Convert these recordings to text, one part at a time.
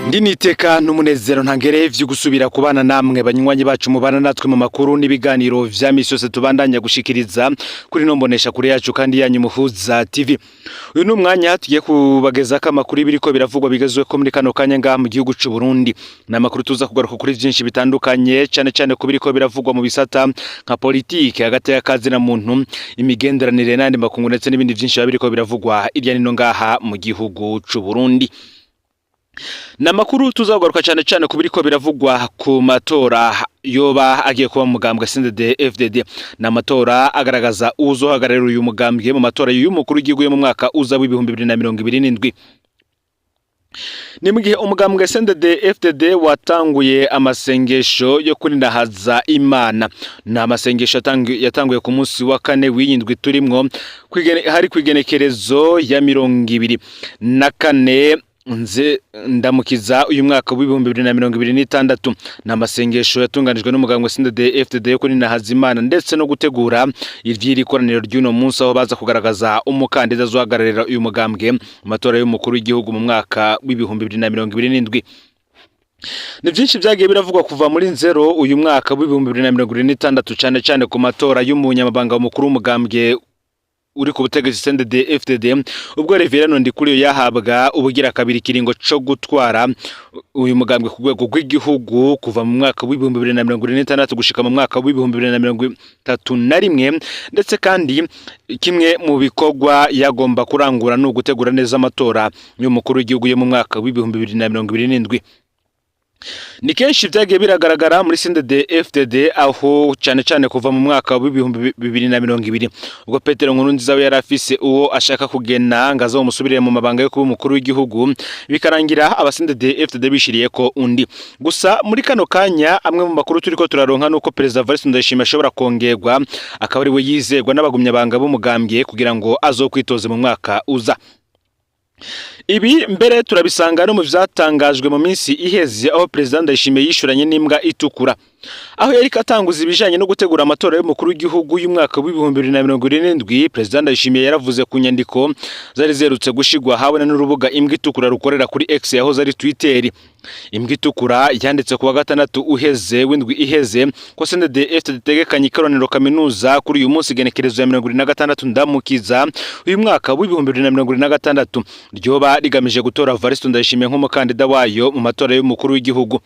Ndi niteka n'umunezero ntangere vyo gusubira kubana namwe banywanyi bacu mubana natwe mu makuru n'ibiganiro vya misi yose tubandanya gushikiriza kuri no mbonesha kure yacu kandi yanyu Muhuza TV. Uyu ni umwanya tugiye kubagezako amakuru y'ibiriko biravugwa bigezweko muri kano kanya ngaha mu gihugu c'u Burundi. Ni amakuru tuza kugaruka kuri vyinshi bitandukanye, cane cane ku biriko biravugwa mu bisata nka politike, hagati y'akazi na muntu, imigenderanire n'ayandi makungu, ndetse n'ibindi vyinshi biba biriko biravugwa irya nino ngaha mu gihugu c'u Burundi. Ni amakuru tuzagaruka cyane cyane ku biriko biravugwa ku matora yoba agiye kuba mu mugambwe CNDD FDD. Ni amatora agaragaza uzohagararira uyu mugambwe mu matora y'umukuru w'igihugu yo mu mwaka uza w'2027. Ni mu gihe umugambwe CNDD FDD watanguye amasengesho yo kurinahaza Imana. Ni amasengesho yatanguye ku munsi wa kane w'iyindwi turimwo, hari kwigenekerezo ya 24 nze ndamukiza uyu mwaka w'2026. Ni amasengesho yatunganijwe n'umugambwe CNDD FDD yo kurinahaza Imana ndetse no gutegura ivy'iri koraniro ry'uno munsi, aho baza kugaragaza umukandida azohagararira uyu mugambwe mu matora y'umukuru w'igihugu mu mwaka w'2027. Ni byinshi byagiye biravugwa kuva muri Nzero uyu mwaka w'2026, cane cane ku matora y'umunyamabanga mukuru w'umugambwe uri ku butegetsi CNDD FDD, ubwo Reverend Ndikuriyo yahabwa ubugira kabiri kiringo co gutwara uyu mugambwe ku rwego rw'igihugu kuva mu mwaka w'2026 gushika mu mwaka w'2031. Ndetse kandi kimwe mu bikorwa yagomba kurangura ni ugutegura neza amatora y'umukuru w'igihugu yo mu mwaka w'2027. Ni kenshi vyagiye biragaragara muri CNDD FDD, aho cane cane kuva mu mwaka w'2020, ubwo Petero Nkurunziza we yari afise uwo ashaka kugena ngo azomusubirire mu mabanga yo kuba umukuru w'igihugu, bikarangira aba CNDD FDD bishiriye ko undi. Gusa muri kano kanya, amwe mu makuru turiko turaronka nuko Perezida Evariste Ndayishimiye ashobora kongerwa, akaba ari we yizerwa n'abagumyabanga b'umugambwe kugira ngo azokwitoze mu mwaka uza. Ibi mbere turabisanga no mu vyatangajwe mu minsi iheze, aho Perezida Ndayishimiye yishuranye n'imbwa itukura, aho yariko atanguza ibijanye no gutegura amatora y'umukuru w'igihugu y'umwaka w'2027. Perezida Ndayishimiye yaravuze ku nyandiko zari zerutse gushigwa habona n'urubuga Imbwa Itukura rukorera kuri X, yahoze ari Twitter. Imbwa Itukura yanditse ku wa gatandatu uheze w'indwi iheze ko CNDD FDD itegekanye ikoraniro kaminuza kuri uyu munsi, igenekerezo ya 26 Ndamukiza uyu mwaka w'2026, ryoba rigamije gutora Evariste Ndayishimiye nk'umukandida wayo mu matora y'umukuru w'igihugu.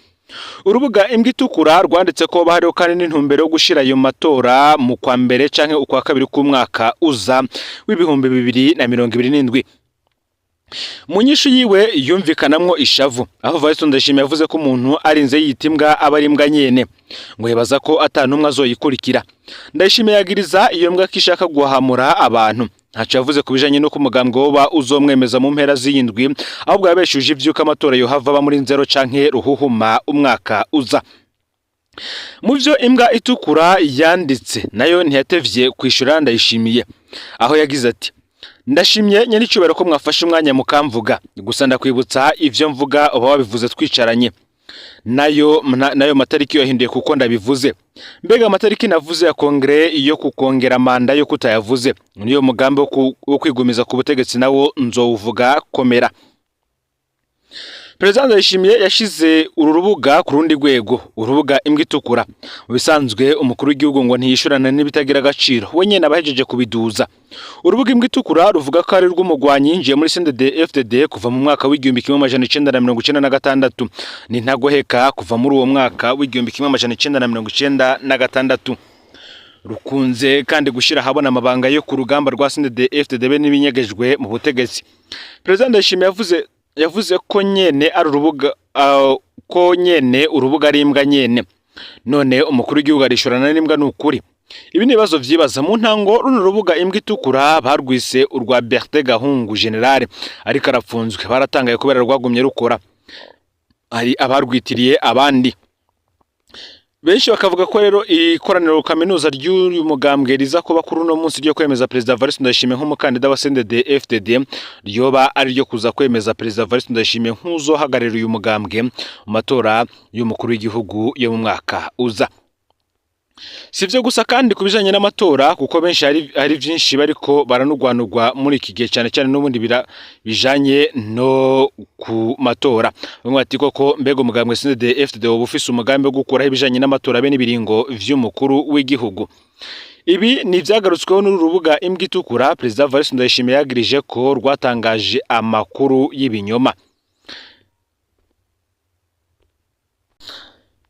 Urubuga Imbwa Itukura rwanditse ko hariho kandi n'intumbero yo gushira ayo matora mu kwa mbere canke ukwa kabiri k'umwaka uza w'2027. Mu nyishu yiwe yumvikanamwo ishavu, aho Evariste Ndayishimiye yavuze ko umuntu arinze yita imbwa aba ari imbwa nyene, ngo yibaza ko ata n'umwe azoyikurikira. Ndayishimiye yagiriza iyo mbwa ko ishaka guhamura abantu. Ntaco yavuze ku bijanye n'uko umugambwe woba uzomwemeza mu mpera z'iyindwi, ahubwo yabeshuje ivyuko amatora yohava aba muri Nzero canke Ruhuhuma umwaka uza. Mu vyo Imbwa Itukura yanditse, nayo ntiyatevye kwishura Ndayishimiye, aho yagize ati: "Ndashimye nyenicubahiro ko mwafashe umwanya mukamvuga. Gusa ndakwibutsa, ivyo mvuga uba wabivuze twicaranye. Nayo matariki yahinduye kuko ndabivuze. Mbega amatariki navuze ya kongere yo kukongera manda yo kutayavuze? Niyo mugambi wo kwigumiza ku butegetsi nawo nzowuvuga. Komera." Perezida Ndayishimiye yashize uru rubuga ku rundi rwego, urubuga Imbwa Itukura. Mu bisanzwe umukuru w'igihugu ngo ntiyishurana n'ibitagira agaciro, we nyene abahejeje kubiduza. Urubuga Imbwa Itukura ruvuga ko ari rw'umugwanyi yinjiye muri CNDD FDD kuva mu mwaka w'1996. Ni ntagoheka kuva muri uwo mwaka w'1996. Rukunze kandi gushira ahabona amabanga yo ku rugamba rwa CNDD FDD be n'ibinyegejwe mu butegetsi. Perezida Ndayishimiye yavuze ko nyene ari urubuga, ko nyene urubuga ari imbwa nyene. None umukuru w'igihugu arishurana n'imbwa? Ni ukuri ibi ni ibibazo vyibaza. Mu ntango runo rubuga Imbwa Itukura barwise urwa Bertin Gahungu General, ariko arapfunzwe. Baratangaye kubera rwagumye rukora. Hari abarwitiriye abandi benshi bakavuga ko rero ikoraniro kaminuza ry'uyu mugambwe riza kuba kuri uno munsi ryo kwemeza Perezida Evariste Ndayishimiye nk'umukandida wa CNDD FDD ryoba ari ryo kuza kwemeza Perezida Evariste Ndayishimiye nk'uzohagararira uyu mugambwe mu matora y'umukuru w'igihugu yo mu mwaka uza. Si ivyo gusa kandi ku bijanye n'amatora, kuko benshi hari vyinshi bariko baranugwanugwa muri iki gihe, cane cane n'ubundi bijanye no ku matora. Bamwe bati: "Koko mbega umugambwe CNDD-FDD woba ufise umugambi wo gukuraho ibijanye n'amatora be n'ibiringo vy'umukuru w'igihugu?" Ibi ni ivyagarutsweho n'uru rubuga Imbwa Itukura. Perezida Evariste Ndayishimiye yagirije ko rwatangaje amakuru y'ibinyoma.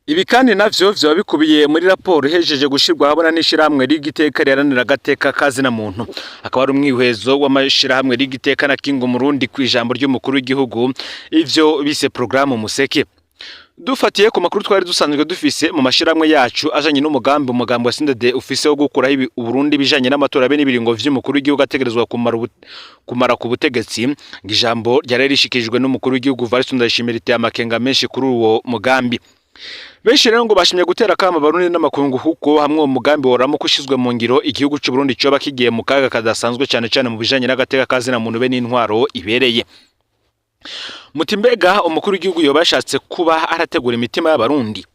Ibi kandi navyo vyoba bikubiye muri raporo ihejeje gushirwa ahabona n'ishirahamwe Rigiteka riharanira agateka kazina muntu. Akaba ari umwihwezo w'amashirahamwe Rigiteka na Kinga Umurundi kw'ijambo ry'umukuru w'igihugu, ivyo bise programme Museke. Dufatiye ku makuru twari dusanzwe dufise mu mashirahamwe yacu ajanye n'umugambi umugambi wa CNDD ufise wo gukuraho Uburundi bijanye n'amatora be n'ibiringo vy'umukuru w'igihugu ategerezwa kumara ku butegetsi, ngo ijambo ryari rishikirijwe n'umukuru w'igihugu Evariste Ndayishimiye riteye amakenga menshi kuri uwo mugambi. Benshi rero ngo bashimye gutera akamo Abarundi n'amakungu, kuko hamwe uwo mugambi woramuka ushizwe mu ngiro, igihugu c'u Burundi coba kigiye mu kaga kadasanzwe, cane cane mu bijanye n'agateka kazina muntu be n'intwaro ibereye. Muti: "Mbega umukuru w'igihugu yoba yashatse kuba arategura imitima y'Abarundi?"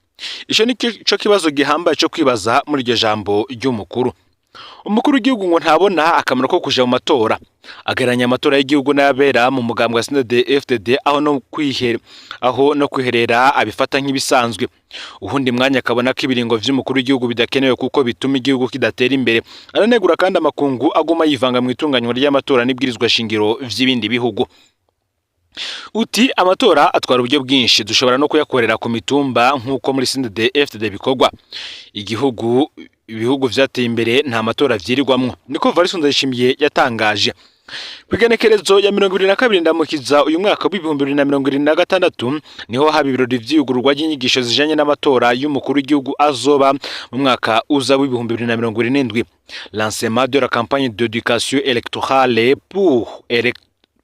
Ico ni co kibazo gihambaye co kwibaza muri iryo jambo ry'umukuru. Umukuru w'igihugu ngo ntabona akamaro ko kuja mu matora, agereranya amatora y'igihugu n'ayabera mu mugambwe wa CNDD-FDD, aho no kwiherera abifata nk'ibisanzwe. Uwundi mwanya akabona ko ibiringo vy'umukuru w'igihugu bidakenewe kuko bituma igihugu kidatera imbere. Aranegura kandi amakungu aguma yivanga mu itunganywa ry'amatora n'ibwirizwa shingiro vy'ibindi bihugu. Uti: "Amatora atwara uburyo bwinshi, dushobora no kuyakorera ku mitumba nk'uko muri CNDD-FDD bikorwa. Igihugu ibihugu vyateye imbere nta matora vyirirwamwo." Niko Evariste Ndayishimiye yatangaje. Kw'igenekerezo ya 22 Ndamukiza uyu mwaka w'2026 niho haba ibirori vy'iyugururwa ry'inyigisho zijanye n'amatora y'umukuru w'igihugu azoba mu mwaka uza w'2027, lancement de la campagne d'éducation électorale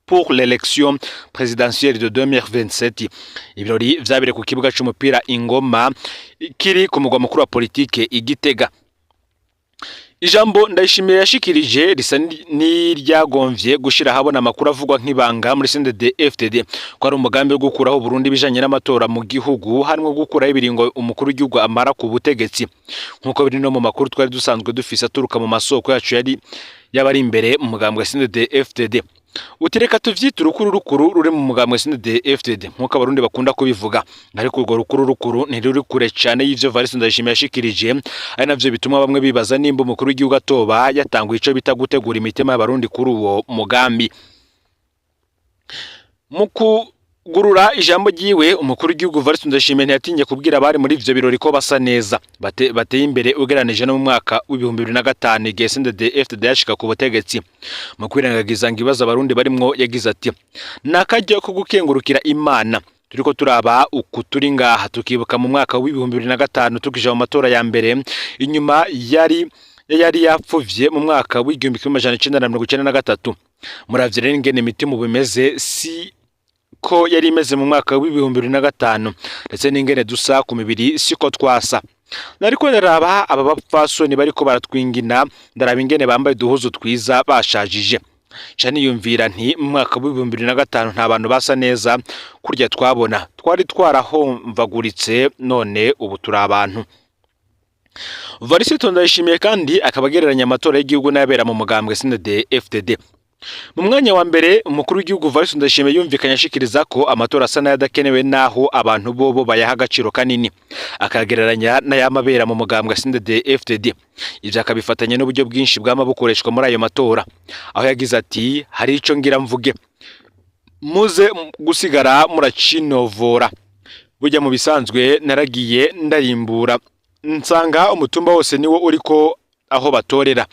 pour l'élection présidentielle de 2027. Ibirori vyabereye ku kibuga c'umupira Ingoma kiri ku mugwa mukuru wa politike i Gitega. Ijambo Ndayishimiye yashikirije risa n'iryagombye gushira ahabona amakuru avugwa nk'ibanga muri CNDD FDD ko ari umugambi wo gukuraho Burundi bijanye n'amatora mu gihugu, harimwo gukuraho ibiringo umukuru w'igihugu amara ku butegetsi, nk'uko biri no mu makuru twari dusanzwe dufise aturuka mu masoko yacu yari yabari imbere mu mugambwe wa CNDD FDD. Uti: "Reka tuvyite urukuru rukuru ruri mu mugambwe CNDD FDD," nk'uko Abarundi bakunda kubivuga. Ariko urwo rukuru rukuru ntiruri kure cane y'ivyo Evariste Ndayishimiye yashikirije, ari navyo bituma bamwe bibaza nimba umukuru w'igihugu atoba yatanguye ico bita gutegura imitima y'Abarundi kuri uwo mugambi. Mu kugurura ijambo ryiwe, umukuru w'igihugu Evariste Ndayishimiye ntiyatinye kubwira abari muri ivyo birori ko basa neza, bateye imbere ugereranije no mu mwaka w'2005 igihe CNDD FDD yashika ku butegetsi. Mu kwirengagiza ngo ibibazo Abarundi barimwo, yagize ati: "Ni akaryo ko gukengurukira Imana turiko turaba uku turi ngaha, tukibuka mu mwaka w'2005 tukija mu matora ya mbere inyuma yari yapfuvye mu mwaka w'1993. Muravye rero ingene imitima ubu imeze si ko yari imeze mu mwaka w'2005, ndetse n'ingene dusa ku mibiri siko twasa. Nariko ndaraba aba bapfasoni bariko baratwingina, ndaraba ingene bambaye uduhuzu twiza bashajije, nca niyumvira nti mu mwaka w'2005 nta bantu basa neza kurya twabona, twari twarahomvaguritse, none ubu turi abantu." Varisito Ndayishimiye kandi akaba agereranya amatora y'igihugu n'ayabera mu mugambwe CNDD FDD. Mu mwanya wa mbere, umukuru w'igihugu Evariste Ndayishimiye yumvikanye ashikiriza ko amatora asa n'ayadakenewe naho abantu bobo bayaha agaciro kanini, akagereranya n'ayamabera mu mugambwe CNDD FDD. Ivyo akabifatanya n'uburyo bwinshi bwama bukoreshwa muri ayo matora, aho yagize ati: "Hari ico ngira mvuge muze gusigara muracinovora. Burya mu bisanzwe naragiye ndarimbura nsanga umutumba wose niwo uriko aho batorera.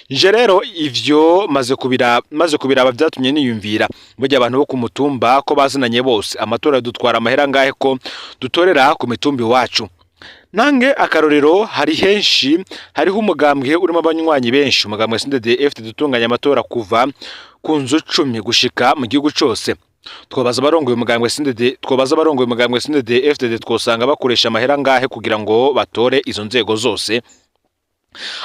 Nje rero ivyo maze kubiraba vyatumye niyumvira: burya abantu bo ku mutumba ko bazinanye bose, amatora dutwara amahera ngahe ko dutorera ku mitumba iwacu? Nange akarorero, hari henshi hariho umugambwe urimo abanywanyi benshi, umugambwe CNDD FDD utunganya amatora kuva ku nzu 10 gushika mu gihugu cose. Twobaza abarongoye umugambwe CNDD FDD, twosanga bakoresha amahera ngahe kugira ngo batore izo nzego zose?"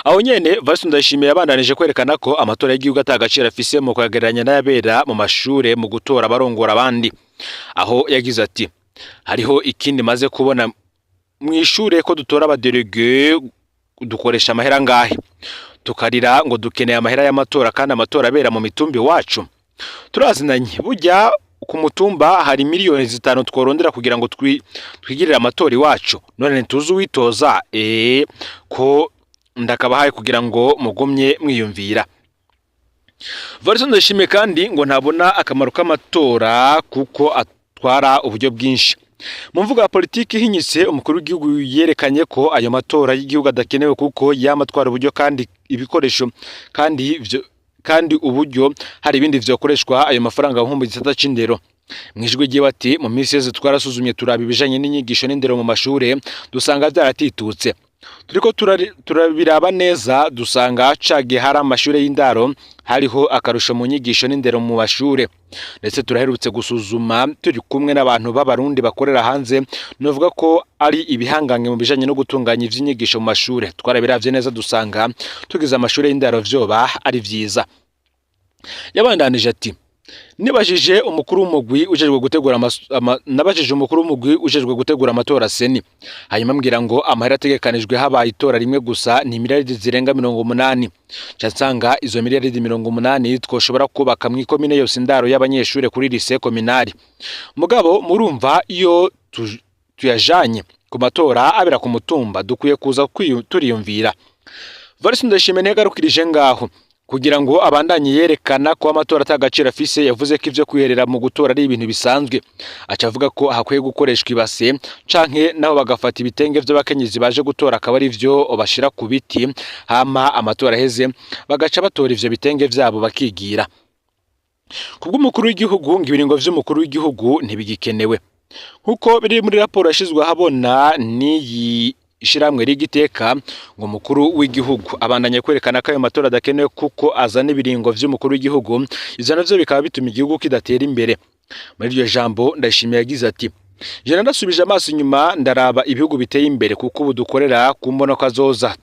Aho nyene Evariste Ndayishimiye yabandanije kwerekana ko amatora y'igihugu ata gaciro afise mu kuyagereranya n'ayabera mu mashure mu gutora abarongora abandi, aho yagize ati: "Hariho ikindi maze kubona mw'ishure ko dutora aba délégués." Dukoresha amahera ngahe, tukarira ngo dukeneye amahera y'amatora, kandi amatora abera mu mitumba iwacu? Turazinanye, burya ku mutumba hari miliyoni 5 tworondera kugira ngo twigirire amatora iwacu. None ntituzi uwitoza? Ko ndakabahaye kugira ngo mugumye mwiyumvira. Varison Ndayishimiye kandi ngo ntabona akamaro k'amatora kuko atwara uburyo bwinshi. Mu mvugo ya politiki ihinyitse, umukuru w'igihugu yerekanye ko ayo matora y'igihugu adakenewe kuko yama atwara uburyo kandi ibikoresho kandi ivyo, kandi uburyo hari ibindi vyokoreshwa ayo mafaranga, nko mu gisata c'indero. Mw'ijwi ryiwe ati: "Mu minsi yose twarasuzumye, turaba ibijanye n'inyigisho n'indero mu mashure, dusanga vyaratitutse. Turiko turabiraba neza, dusanga cagiye hari amashure y'indaro, hariho akarusho mu nyigisho n'indero mu mashure. Ndetse turaherutse gusuzuma turi kumwe n'abantu b'Abarundi bakorera hanze, novuga ko ari ibihangange mu bijanye no gutunganya ivy'inyigisho mu mashure. Twarabiravye neza, dusanga tugize amashure y'indaro vyoba ari vyiza." Yabandanije ati: "Nibajije umukuru w'umugwi ujejwe gutegura nabajije umukuru w'umugwi ujejwe gutegura amatora CENI, hanyuma ambwira ngo amahera ategekanijwe habaye itora rimwe gusa ni miliyaridi zirenga 80. Nca nsanga izo miliyaridi 80 twoshobora kubaka mw'ikomine yose indaro y'abanyeshure kuri lycée communal. Mugabo murumva, iyo tuyajanye ku matora abera ku mutumba, dukwiye kuza turiyumvira." Varisi Ndayishimiye ntiyagarukirije ngaho. Kugira ngo abandanye yerekana ko amatora atagaciro afise, yavuze ko ivyo kwiherera mu gutora ari ibintu bisanzwe. Aca avuga ko hakwiye gukoreshwa ibase, canke naho bagafata ibitenge vy'abakenyezi baje gutora, akaba ari vyo bashira ku biti, hama amatora aheze bagaca batora ivyo bitenge vyabo bakigira. Kubw'umukuru w'igihugu, ngo ibiringo vy'umukuru w'igihugu ntibigikenewe, nkuko biri muri raporo yashizwe ahabona n'iyi ishirahamwe rigiteka. Ngo umukuru w'igihugu abandanya kwerekana ko ayo matora adakenewe kuko azana ibiringo vy'umukuru w'igihugu, ivyo navyo bikaba bituma igihugu kidatera imbere. Muri iryo jambo, Ndayishimiye yagize ati: "Je ndasubije amaso inyuma, ndaraba ibihugu biteye imbere, kuko ubu dukorera ku mbono kazoza,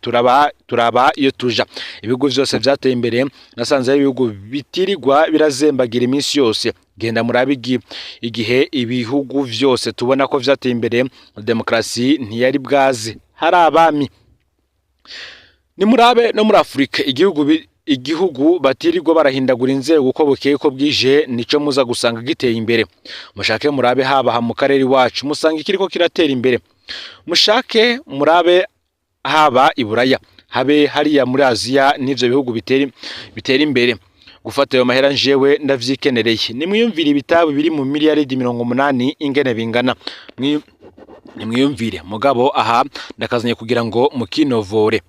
turaba iyo tuja. Ibihugu vyose vyateye imbere, nasanze ari ibihugu bitirirwa birazembagira iminsi yose. Genda murabe igihe ibihugu vyose tubona ko vyateye imbere, demokarasi ntiyari bwaze, hari abami. Nimurabe no muri Afurika, igihugu batirirwa barahindagura inzego uko bukeye ko bwije, nico muza gusanga giteye imbere. Mushake murabe haba mu karere iwacu, musanga ikiriko kiratera imbere. Mushake murabe haba i Buraya, habe hariya muri Aziya, n'ivyo bihugu bitera imbere. Gufata ayo mahera njewe ndavyikenereye. Nimwiyumvire ibitabo biri mu miliyaridi 80 ingene bingana. Nimwiyumvire Mugabo aha ndakazanye kugira ngo mukinovore."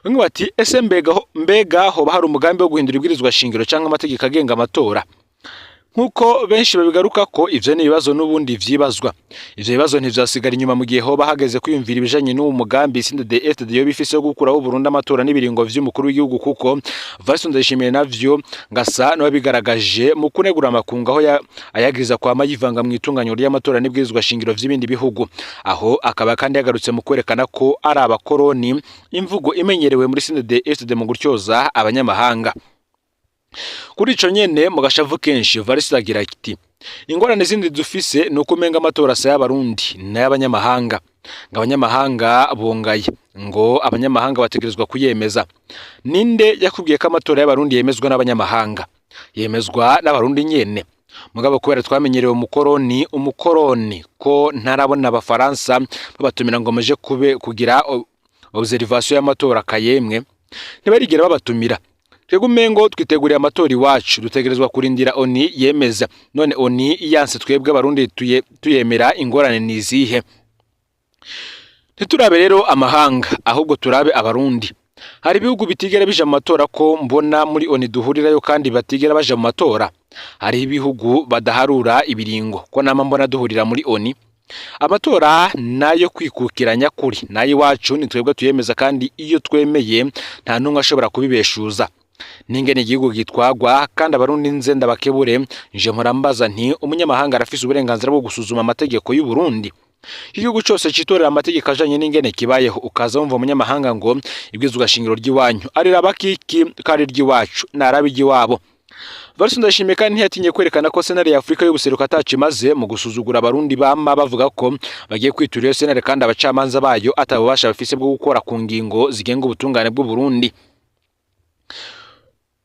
Bamwe bati: "Ese mbega hoba hari umugambi wo guhindura ibwirizwa shingiro cyangwa amategeko agenga amatora?" Nk'uko benshi babigaruka ko ivyo ni ibibazo n'ubundi vyibazwa. Ivyo bibazo ntivyasigara inyuma mu gihe hoba hageze kwiyumvira ibijanye n'uwo mugambi CNDD-FDD yoba ifise wo gukuraho burundu amatora n'ibiringo vy'umukuru w'igihugu, kuko Valentin Ndayishimiye navyo ngasa n'uwabigaragaje mu kunegura amakungu, aho ayagiriza kwama yivanga mu itunganywa ry'amatora n'ibwirizwa shingiro vy'ibindi bihugu. Aho akaba kandi yagarutse mu kwerekana ko ari abakoroni, imvugo imenyerewe muri CNDD-FDD mu gutyoza abanyamahanga. Kuri ico nyene, mu gashavu kenshi, Varisi agira ati: "Ingorane zindi dufise ni uko umenga amatora asa y'Abarundi n'ay'abanyamahanga, ngo abanyamahanga bongaye, ngo abanyamahanga bategerezwa kuyemeza. Ninde yakubwiye ko amatora y'Abarundi yemezwa n'abanyamahanga? Yemezwa n'Abarundi nyene. Mugabo kubera twamenyerewe umukoroni, umukoroni, ko ntarabona Abafaransa babatumira ngo muje kube kugira observation y'amatora kayemwe, ntibarigera babatumira. Twebwe umengo twiteguriye amatora iwacu, dutegerezwa kurindira ONU yemeza. None ONU yanse, twebwe Abarundi tuyemera, ingorane ni izihe? Ntiturabe rero amahanga, ahubwo turabe Abarundi. Hari ibihugu bitigera bija mu matora, ko mbona muri ONU duhurirayo kandi batigera baja mu matora? Hari ibihugu badaharura ibiringo, ko nama mbona duhurira muri ONU? Amatora nayo kwikukira nyakuri nayo iwacu, ni twebwe tuyemeza, kandi iyo twemeye nta n'umwe ashobora kubibeshuza ningene igihugu gitwagwa. Kandi Abarundi nze ndabakebure, nje mpora mbaza nti: umunyamahanga arafise uburenganzira bwo gusuzuma amategeko y'u Burundi? Igihugu cose citorera amategeko ajanye n'ingene kibayeho, ukaza wumva umunyamahanga ngo ibwirizwa shingiro ry'iwanyu ariraba kiki kari ry'iwacu, naraba iry'iwabo." Evariste Ndayishimiye kandi ntiyatinye kwerekana ko sentare ya Afurika y'ubuseruko ataco imaze mu gusuzugura abarundi bama bavuga ko bagiye kwitura iyo sentare, kandi abacamanza bayo atabubasha bafise bwo gukora ku ngingo zigenga ubutungane bw'u Burundi.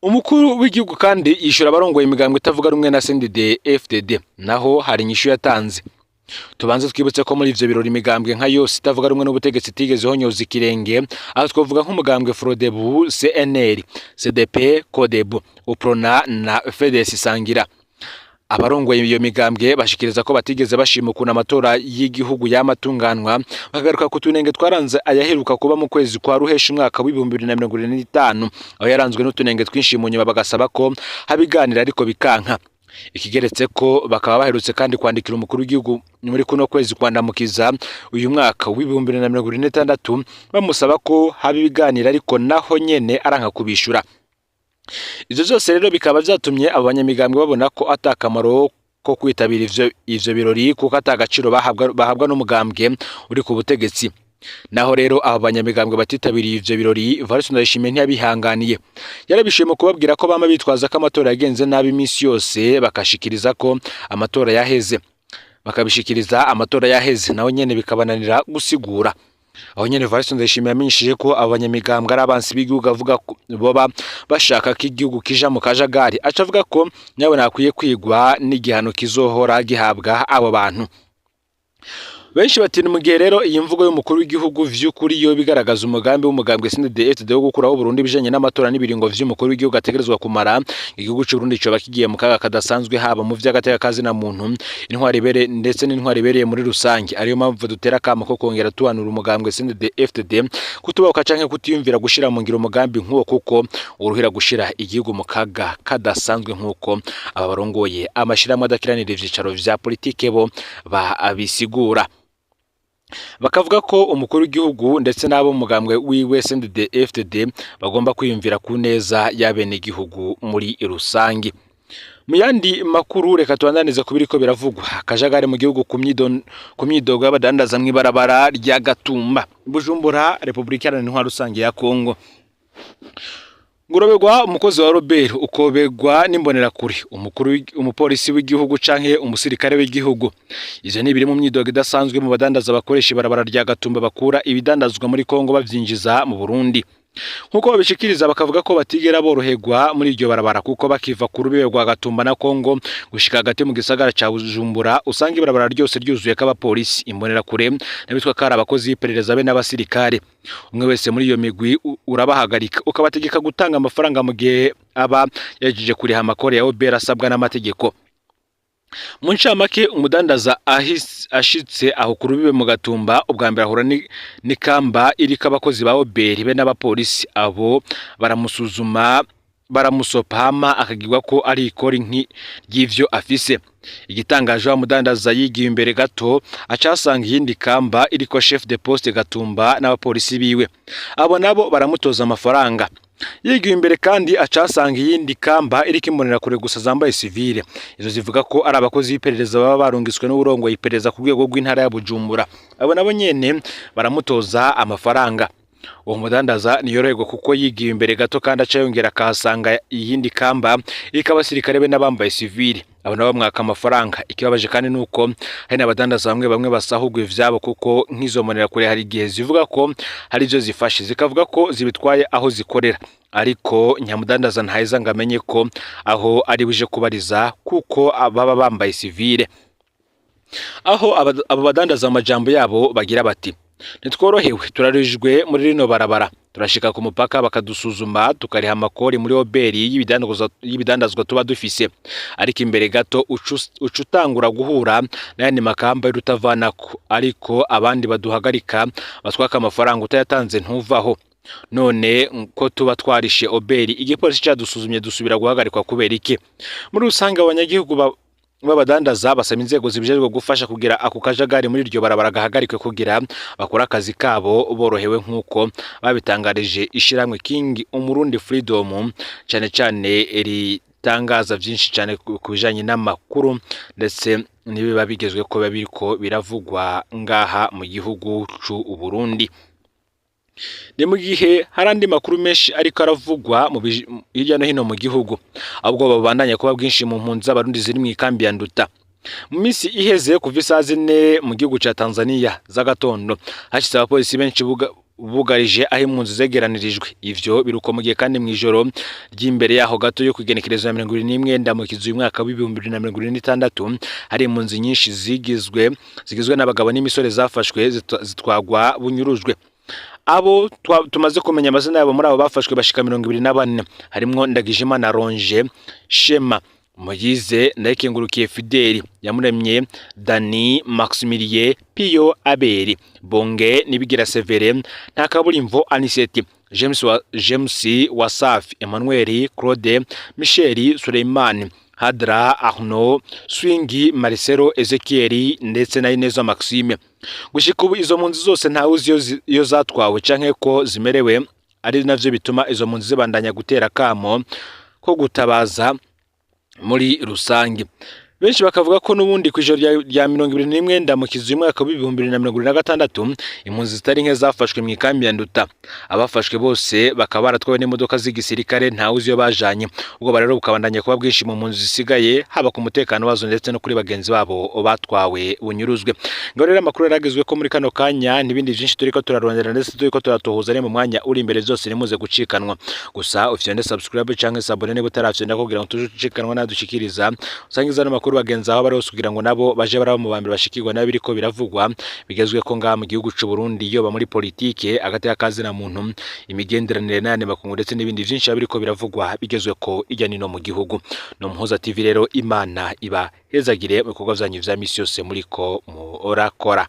Umukuru w'igihugu kandi yishura abarongoye imigambwe itavuga rumwe na CNDD FDD, naho hari inyishu yatanze. Tubanze twibutse ko muri ivyo birori imigambwe nka yose itavuga rumwe n'ubutegetsi itigeze honyoza ikirenge. Aho twavuga nk'umugambwe Frodebu, CNL, CDP, Codebu, Uprona na FDS Sangira. Abarongoye iyo migambwe bashikiriza ko batigeze bashima ukuntu amatora y'igihugu yamatunganwa, bakagaruka ku tunenge twaranze ayaheruka kuba mu kwezi kwa Ruheshi umwaka w'2025, aho yaranzwe n'utunenge twinshi. Mu nyuma bagasaba ko habiganira ariko bikanka. Ikigeretse ko bakaba baherutse kandi kwandikira umukuru w'igihugu muri kuno kwezi kwandamukiza uyu mwaka w'2026, bamusaba ko haba ibiganiro, ariko naho nyene aranka kubishura. Ivyo vyose rero bikaba vyatumye abo banyamigambwe babona ko ata kamaro ko kwitabira ivyo birori, kuko ata gaciro bahabwa n'umugambwe uri ku butegetsi. Naho rero abo banyamigambwe batitabiriye ivyo birori, Evariste Ndayishimiye ntiyabihanganiye. Yarabishuye mu kubabwira ko bama bitwaza ko amatora yagenze nabi iminsi yose, bakashikiriza ko amatora yaheze, bakabishikiriza amatora yaheze, naho nyene bikabananira gusigura. Aho nyene Evariste Ndayishimiye yamenyesheje ko abo banyamigambwe ari abansi b'igihugu, avuga ko boba bashaka ko igihugu kija mu kajagari. Aca avuga ko nyabona hakwiye kwigwa n'igihano kizohora gihabwa abo bantu. Benshi bati ni mu gihe rero iyi mvugo y'umukuru w'igihugu vy'ukuri yo bigaragaza umugambi w'umugambwe CNDD-FDD wo gukuraho Burundi bijanye n'amatora n'ibiringo vy'umukuru w'igihugu ategerezwa kumara, igihugu c'u Burundi coba kigiye mu kaga kadasanzwe, haba mu vy'agateka kazina muntu, intwari ibere ndetse n'intwari ibereye muri rusange. Ariyo mpamvu dutera akamo ko kongera tuhanura umugambwe CNDD-FDD kutubahuka canke kutiyumvira gushira mu ngiro umugambi nk'uwo, kuko uruhira gushira igihugu mu kaga kadasanzwe, nk'uko aba barongoye amashirahamwe adakiranira ivyicaro vya politike bo babisigura. Bakavuga ko umukuru w'igihugu ndetse n'abo mu mugambwe wiwe CNDD-FDD bagomba kwiyumvira ku neza y'abenegihugu muri rusange. Mu yandi makuru, reka tubandanize ku biriko biravugwa akajagari mu gihugu ku myidogo y'abadandaza mw'ibarabara rya Gatumba, Bujumbura, Repubulika Iharanira Intwaro Rusange ya Kongo. Ngurobegwa umukozi wa Robert, ukobegwa n'imbonerakure, umukuru umupolisi w'igihugu canke umusirikare w'igihugu. Ivyo ni biri mu myidogo idasanzwe mu badandaza bakoresha ibarabara rya Gatumba, bakura ibidandazwa muri Kongo bavyinjiza mu Burundi. Nk'uko babishikiriza, bakavuga ko batigera boroherwa muri iryo barabara, kuko bakiva ku rubibe rwa Gatumba na Kongo gushika hagati mu gisagara ca Bujumbura, usanga ibarabara ryose ryuzuyeko abapolisi, imbonerakure n'abitwa ko ari abakozi b'iperereza be n'abasirikare. Umwe wese muri iyo migwi urabahagarika ukabategeka gutanga amafaranga mu gihe aba yahejeje kuriha amakori ya OBR asabwa n'amategeko. Mu ncamake, umudandaza ashitse aho ku rubibe mu Gatumba, ubwa mbere ahura n'ikamba iriko abakozi ba OBR be n'abapolisi. Abo baramusuzuma, baramusopa, hama akagirwa ko ari ikori ry'ivyo afise. Igitangaje, wa mudandaza yigiye imbere gato, acasanga iyindi kamba iriko chef de poste Gatumba n'abapolisi biwe. Abo nabo baramutoza amafaranga. Yigiye imbere kandi, acasanga iyindi kamba iriko imbonerakure gusa zambaye sivile. Izo zivuga ko ari abakozi b'iperereza baba barungiswe n'uwurongoye iperereza ku rwego rw'intara ya Bujumbura. Abo nabo nyene baramutoza amafaranga. Uwo mudandaza ntiyoroherwa, kuko yigiye imbere gato kandi aca yongera akahasanga iyindi kamba iriko abasirikare be n'abambaye sivile. Abo nabo bamwaka amafaranga. Ikibabaje kandi nuko hari n'abadandaza bamwe bamwe basahurwa ivyabo, kuko nk'izo mbonerakure hari igihe zivuga ko hari ivyo zifashe, zikavuga ko zibitwaye aho zikorera, ariko nyamudandaza ntaheza ngo amenye ko aho ari buje kubariza, kuko baba bambaye sivile. Aho abo badandaza amajambo yabo bagira bati: "Ntitworohewe, turarijwe muri rino barabara. Turashika ku mupaka bakadusuzuma, tukariha amakori muri OBR y'ibidandazwa tuba dufise, ariko imbere gato uca utangura guhura n'ayandi makamba y'urutavanako, ariko abandi baduhagarika batwaka amafaranga, utayatanze ntuvaho. None ko tuba twarishe OBR, igipolisi cadusuzumye, dusubira guhagarikwa kubera iki?" Muri rusange, abanyagihugu b'abadandaza basaba inzego zibijejwe gufasha kugira ako kajagari muri iryo barabara gahagarikwe, kugira bakore akazi kabo borohewe, nk'uko babitangarije ishirahamwe King Umurundi Freedom, cane cane ritangaza vyinshi cane ku bijanye n'amakuru ndetse n'ibiba bigezweko biba biriko biravugwa ngaha mu gihugu c'u Burundi. Ni mu gihe hari andi makuru menshi ariko aravugwa hirya no hino mu gihugu, ahubwo babandanya kuba bwinshi mu mpunzi z'Abarundi ziri mu ikambi ya Nduta. Mu minsi iheze, kuva isaha 4 mu gihugu ca Tanzania z'agatondo, hashitse abapolisi benshi bugarije aho impunzi zegeranirijwe. Ivyo biruko mu gihe kandi mw'ijoro ry'imbere yaho gato yo kwigenekerezo ya 21 Ndamukiza uyu mwaka w'2026, hari impunzi nyinshi zigizwe n'abagabo n'imisore zafashwe, zitwagwa bunyurujwe. Abo tumaze kumenya amazina yabo muri abo bafashwe bashika 24, harimwo Ndagijimana Ronge, Shema Moyize, Ndayikengurukiye Fideli, Yamuremye Dani, Maximilien Pio, Abeli Bonge, Nibigira Severe, Ntakaburimvo Aniseti, James wa James Wasafi, Emmanuel Claude, Michel Suleiman, Hadra Arnaud, Swingi Marcelo, Ezekiel ndetse na Ineza Maxime. Gushika ubu izo mpunzi zose ntawe uzi iyo zatwawe canke ko zimerewe, ari navyo bituma izo mpunzi zibandanya gutera kamo ko gutabaza muri rusange. Benshi bakavuga ko n'ubundi kw'ijoro rya 21 Ndamukiza uyu mwaka w'2026, impunzi zitari nke zafashwe mu ikambi ya Nduta. Abafashwe bose bakaba baratwawe n'imodoka z'igisirikare, ntawe uzi iyo bajanye. Ubwoba rero bukabandanya kuba bwinshi mu mpunzi zisigaye, haba ku mutekano wazo ndetse no kuri bagenzi babo batwawe bunyuruzwe. Ngo rero amakuru yaragezwe ko muri kano kanya n'ibindi byinshi turiko turarondera ndetse turiko turatohoza ari mu mwanya uri imbere, zose nimuze gucikanwa. Gusa ufyonde subscribe canke s'abonner niba utarafyonda, kugira ngo tuje ucikanwa nadushikiriza. Usangiza n'amakuru bagenzi aho bari hose, kugira ngo nabo baje baraba mu bambere bashikirwa n'abiriko biravugwa bigezwe ko ngaha mu gihugu c'u Burundi, yoba muri politike, agateka kazina muntu, imigenderanire n'ayandi makungu ndetse n'ibindi vyinshi biriko biravugwa bigezwe ko irya nino mu gihugu. No Muhoza TV rero, Imana iba hezagire mu bikorwa vyanyu vya misi yose muriko murakora.